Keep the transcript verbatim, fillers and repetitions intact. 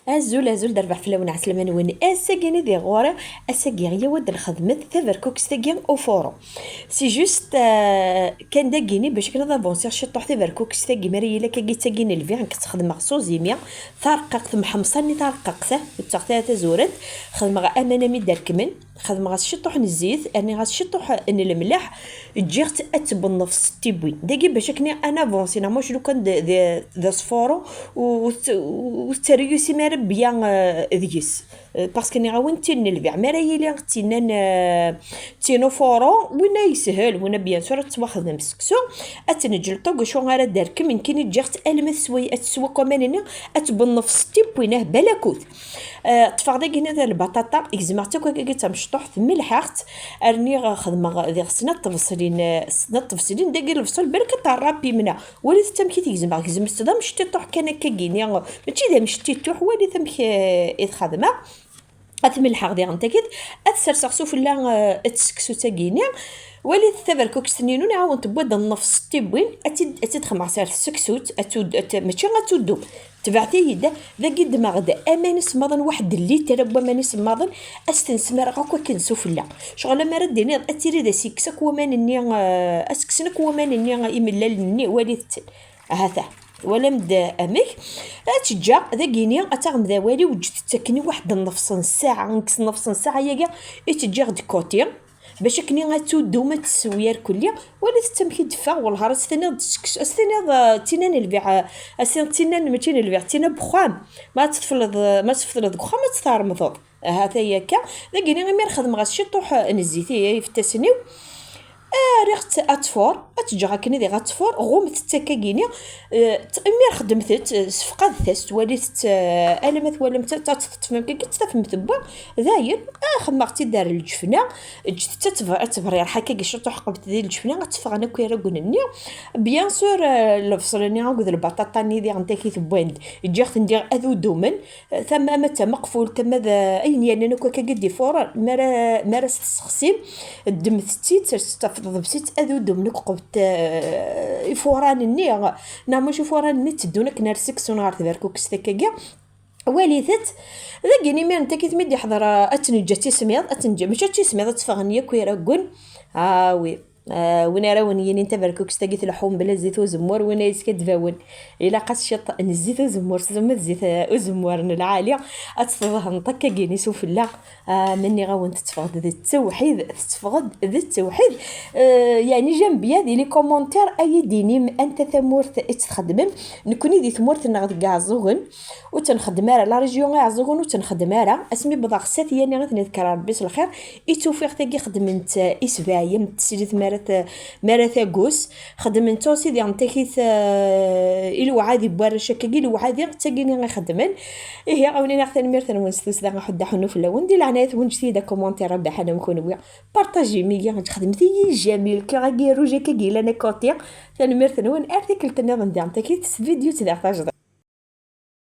Azul, azul d rrbeḥ fell-awen, ɛeslama-nwen. Ass-agi-ni di ɣur-i, ass-agi ɣiyaw ad d-nxedmet taberkukest-agi ufuru. Si juste, euh, kan dagini bac akken ad avansiɣ ciṭuḥ taberkukest-agi, mi ara yili akkagi d tagi n lbiɛ, nekk ttxedmeɣ s uzimi, tarqaqt, mḥemṣa-nni tarqaqt, eh, ur ttaɣ ara tazurant, xedmeɣ aman am iderkmen, xedmeɣ-as ciṭuḥ n zzit, rniɣ-as ciṭuḥ n lemleḥ, ǧǧiɣ-tt ad tbennef s tibwin. Dagi bac akken ad navansi, neɣ mac lukan d, d, d asfuru, ur, ur, ur tettreyyusim ara bbiya, eh, deg-s. Eh, parce que nniɣ-awen d tin n lbiɛ. Mi ara yili d tinna n, eh, d tin ufuru, winna yeshel, winna bien sûr ad tettwaxdem seksu, ad tt-neǧǧ lṭug, acu ara d-terkem, nekkini ǧǧiɣ-tt alma teswa, ad teswa akk aman-nni, ad tbennef s tibwin, ah, balakut. Eh, ṭṭfeɣ dagini d lbaṭaṭa, gezmeɣ-tt akk akkagi d tamecṭuḥt, melḥeɣ-tt, rniɣ xedmeɣ diɣ snat tebṣelin, eh, snat tebṣelin, dagi lebṣel balak ad terrapi mna. Walit amek i t-gezmeɣ, gezmet-t d amecṭiṭuḥ kan akkagini, mačči d amecṭiṭuḥ, walit amek, eh, i t-xedmeɣ. Ad t-melḥeɣ diɣen takit, ad t-serseɣ sufella, eh, d tseksut-agi-ni. Walit taberkukest-nni-inu, nɛawen tewwi-d nnefs n tibwin, ad tt-id-, ad tt-id-xemmeɣ s ar tseksut, ad tud-, ad t-, mačči ad tuddum. Tebɛet-iyi-d, dagi ddmeɣ-d aman isemmaḍen, waḥed n liter n waman isemmaḍen, ad s-ten-smareɣ akk akken sufella. Ccɣel amar ad d-tiniḍ, ad tili d as-ikkes akk waman-nni, eh, ad s-kksen akk waman-nni imellalen-nni, walit-ten. Ahat-a, twalam-d amek? Ad tt-ǧǧeɣ dagini, ad taɣem d awal-iw, ǧǧet-tt akken i waḥed n nnefs n ssaɛa, nek s nnefs n ssaɛa-yagi i tt-ǧǧiɣ d côté. Bac akken ad tuddum, ad tesseww irkelli, walit-tt amek i d-teffeɣ, wellah ar as-tiniḍ d sseksu, as-tiniḍ, eh, d tinna n lbiɛ, eh, as-tiniḍ d tinna n, mačči n lbiɛ, d tinna n wexxam. Ma ad tefleḍ, eh, ma ad tefteḍ deg wexxam, ad tt-tɛermdeḍ. Ahat ay akka. Dagini imir xedmeɣ-as ciṭuḥ, eh, n zzit i, i ifassen-iw. Eh, rriɣ-tt ad tfur, ad tt-ǧǧeɣ akken ad iɣ ad tfur, ɣumet-tt akkagini, eh, t-, imir xedmet-tt, eh, sefqadet-as, twalit-tt, eh, alamma twalam-tt, ad tt-teṭṭfem akkagi, ad tt-tafem tewwa, dayen, ah, xedmeɣ-tt-id ar lǧefna, ǧǧet-tt ad teb-, ad tebriṛ ḥakkagi ciṭuḥ, qeblet di lǧefna, ad teffɣen akk iraggen-nni. Bien sûr, eh, lebṣel-nni akked lbaṭaṭa-nni diɣen takit wwan-d, ǧǧiɣ-ten diɣ ad udumen, tama ma d tameqfult, tama d ayen yernan akk akkagi d-ifuren, mi ara, mi ara s-tessexsim, ddmet-tt-id, serset ɣef tḍebsit, ad udumen akk qbet, eh, ifuran-nni, neɣ mačči ifuran-nni tteddun akken ar seksu neɣ ar tberkukest akkagi. Walit-tt, dagini imir n takit mi d-iḥḍer, eh, ad tt-neǧǧ ad tismiḍ, ad tt-neǧǧ, mačči ad tismiḍ, ad tt-ffɣen yakk iraggen. Ah oui. Ah, win ara wen-yinin taberkukest-agi tleḥḥu mebla zzit uzemmur, win ay yeskaddben. Ilaq-as ciṭ n zzit uzemmur, s zumma d zzit, eh, uzemmur n lɛali, ad tt-tḍehneḍ akkagini sufella. Ah, ma nniɣ-awen tetteffeɣ-d d ttewḥid, tetteffeɣ-d d ttewḥid. Eh, yeɛni j'aime bien di les commentaires ay d-tinim anta tamurt i tt-txeddmem. Nekkni di tmurt-nneɣ deg Iɛeẓẓugen, ur tt-nxeddem ara, la région Iɛeẓẓugen ur tt-nxeddem ara. Asmi wwḍeɣ s At Yanni, ad ten-idker Rebbi s lxir, i tt-ufiɣ tagi xedmen-tt, eh, isbaɛyen n teslit mi ara t-, mi ara tagus. Xedmen-tt aussi diɣen takit, eh, i lewɛadi n warrac akkagi, lewɛadi d tagini i xedmen. Ihi, awen-iniɣ tanemmirt-nwen s tussda, aḥuddu aḥunnu fell-awen. Di leɛnaya-twen, ǧǧet-iyi-d akumantir abaḥan am kunwi. Partajim-iyi, xedmet-iyi j'aime, le cœur-agi rouge akkagi yellan à côté. Tanemmirt-nwen, ar tikkelt nniḍen diɣen takit s vidéo-tt diɣ tajdiṭ.